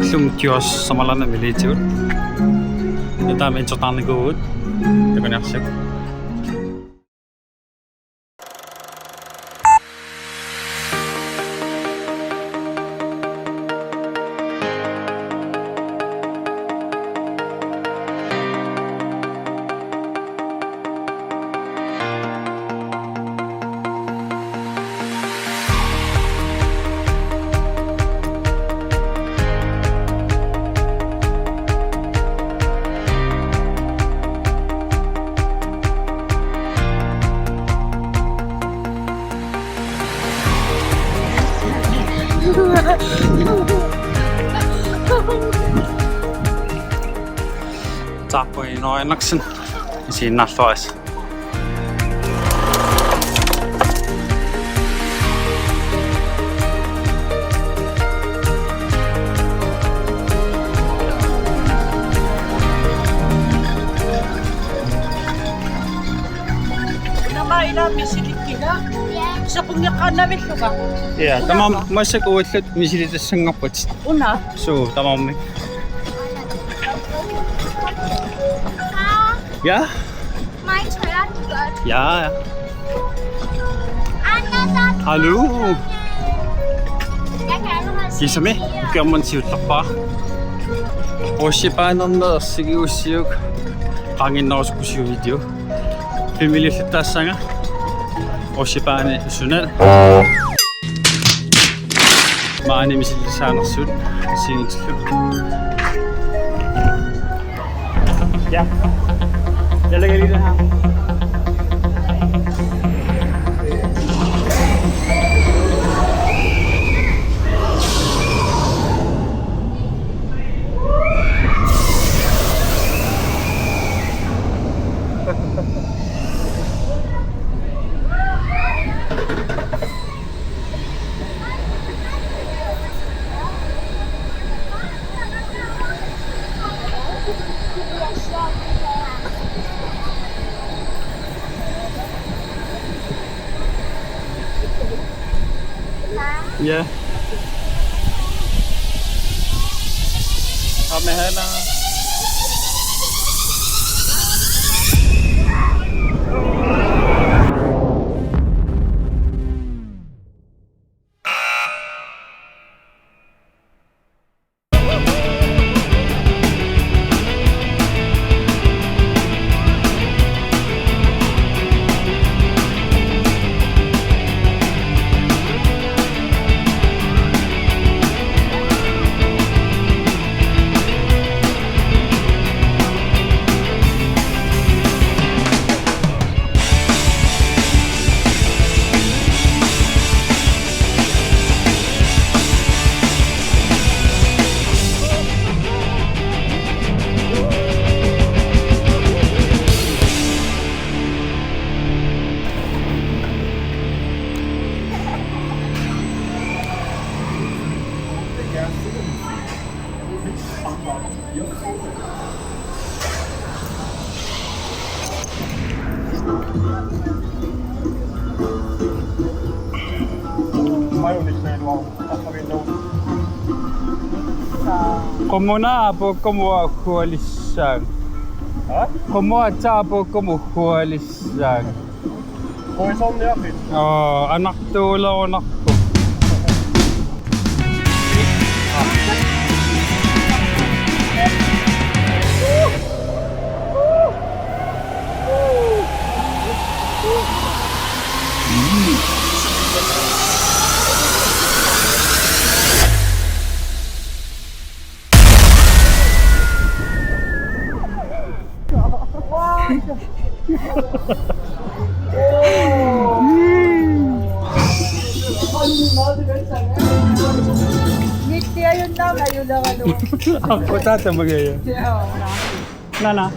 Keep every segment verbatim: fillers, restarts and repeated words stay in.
Illumi kiosk Samarlaannami iliuutsigut. Taama intertaarnikuuvugut. Takuniarsiuk. Taakku Inoorianarsin isiinnarluarisi. Una ila misilikkiga. Sapungeqqaannavillunga. Ja, tamarmik massakkut uallut misilitassanngorput. Una. Suu, tamarmik. Ja? My turn. Ja, ja. Hallo. Kisami, ukiormanna siullerpara. Rutsjebane-rneq ersigigussiuk. Qaangiinnerusukkussiuk video. Filmiliullattaassaanga. Rutsjebane suna. Maani misilisaanarsuut sigintillu. Ja. Jeg lægger lige den her. Ja. Kom med hænder. Kommune apuukkumut uagualissaanga. Hä? Kommune apuukkumut uagualissaanga. Horisontiaqit. Aa, anartuulerunarpoq. Mittiajunnaarma ajuleralugu. Aqqutaata magaja. Joo. Nana.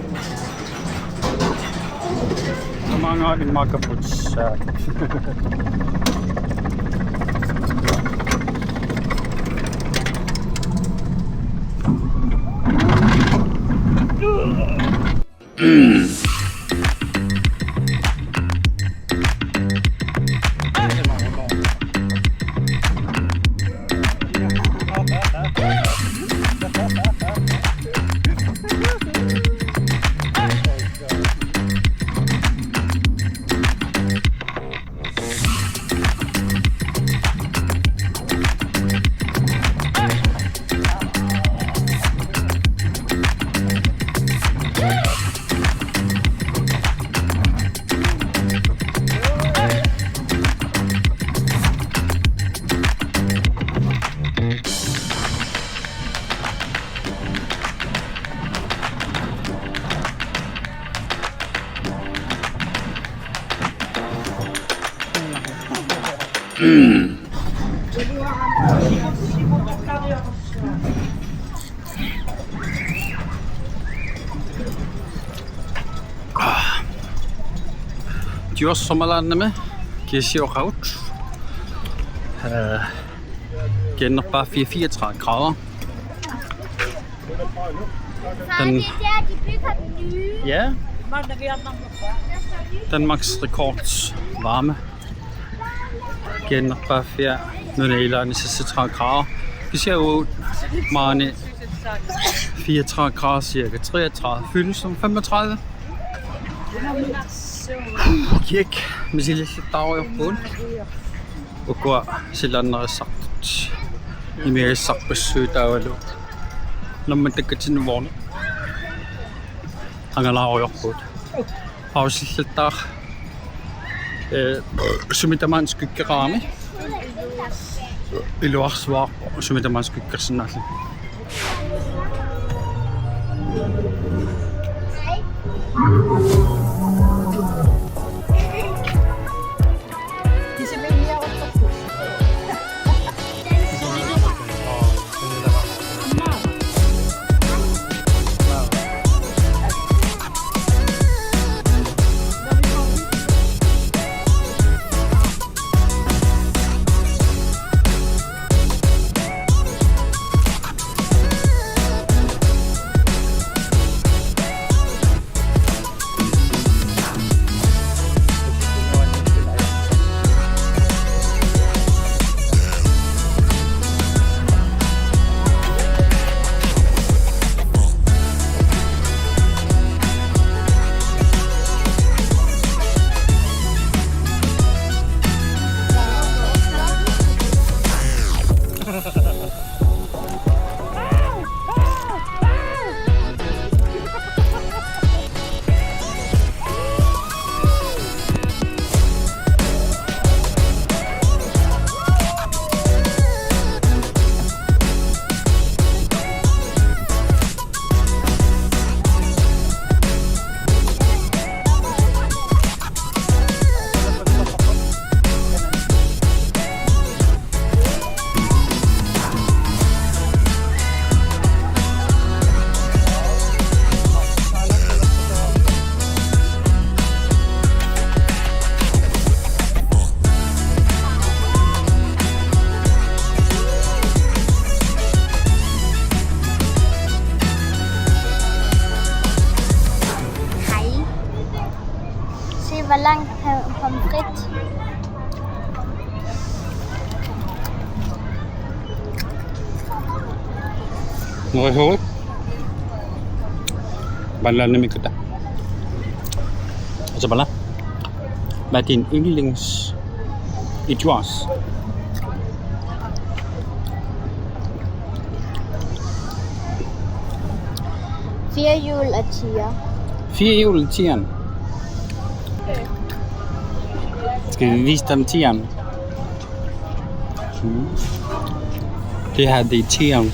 Tamaanga immaqa putsa. Djurs Sommerlandimi kiisioqagut. Øh, gennemsnit fireogtredive grader. Den, ja. Danmarks rekord varme. Gennemsnit fire, nu er det helt seksogtredive grader. Vi ser ud, Marne, fireogtredive grader, cirka treogtredive, føles som femogtredive. Kik, med sig lidt daglig på. Ukua silaannarissartut imigassarpassuit taavalu nammattakkatsinnuvoorneq angalaarujoorpugut. Pausillattaaq, eh, sumi tamaani skyggeqarami. Iluarsuaarpoq sumi tamaani skyggersinnaalluni. Hej. Se, hvor lang po-, pomfrit. Nå, jeg håber. Vandlandene med kødder. Altså, hvad er din yndlings i Djurs? Firehjul og tier. Firehjul og tieren. Skal vi vise dem tieren? Mm. Det her, det er tieren.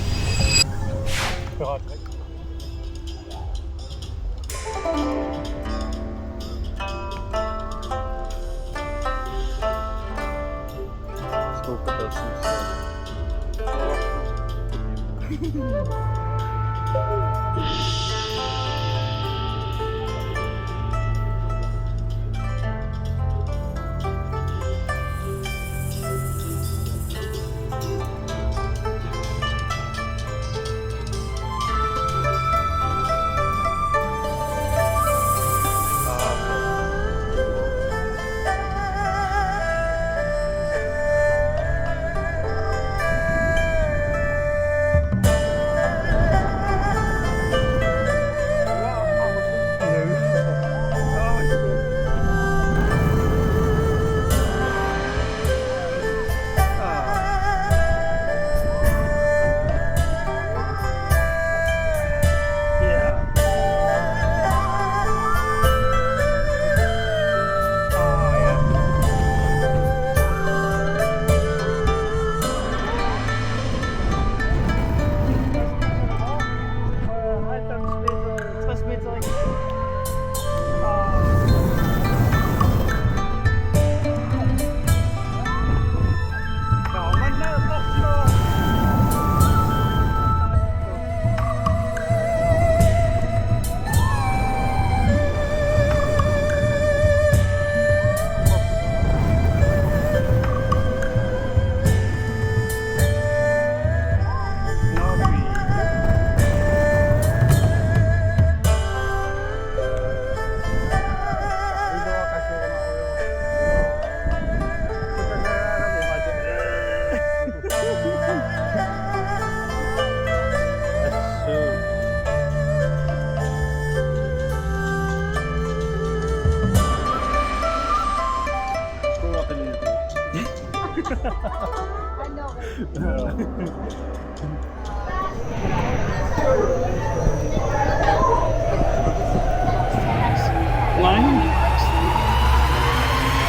Flying.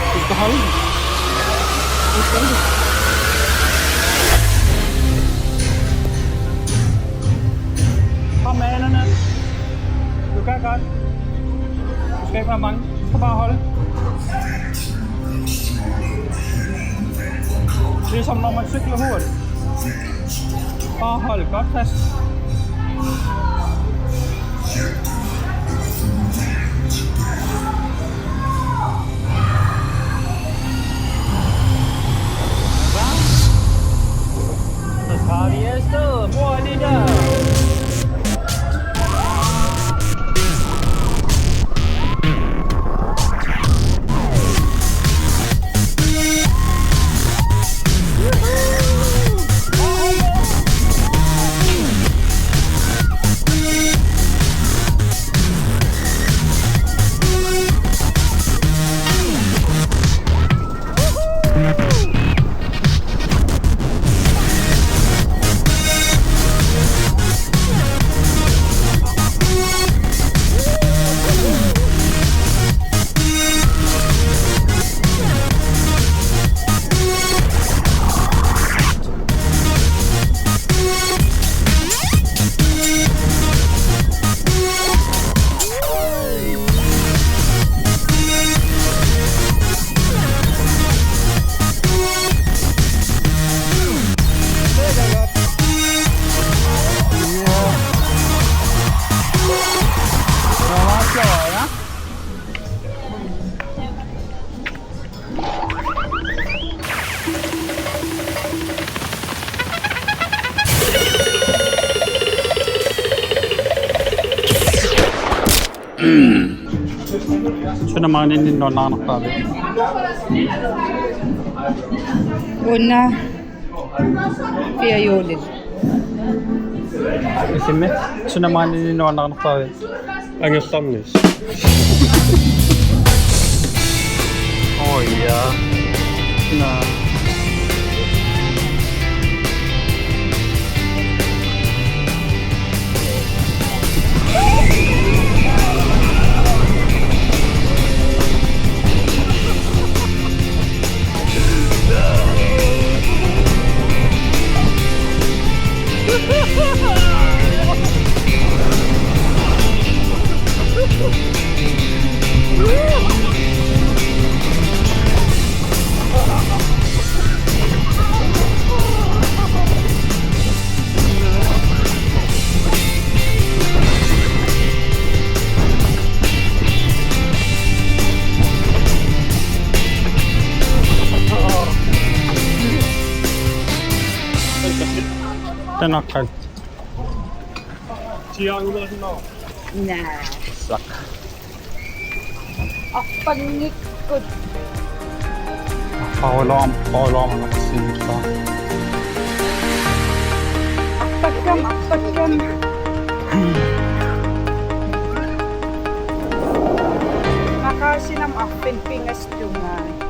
Skal du holde den? Kom med hænderne. Du kan godt. Du skal ikke være bange. Du skal bare holde. Ligesom når man cykler hurtigt. Bare hold godt fast. Så tager vi afsted. Hvor er det der? Suna maaniinneq nuannaarnarpaaviuk? Una fire juulil. Isimmi? Suna maaniinneq nuannaarnarpaaviuk? Angerlarnis. Oh ja. Naa. Tanaqqal. Naa. Saq. Arpanngikkut. Paulaam, paulaam, arpassinngilaa. Arpakkam, arpakkam. Maqaasinam arfin pingasut tungaanut.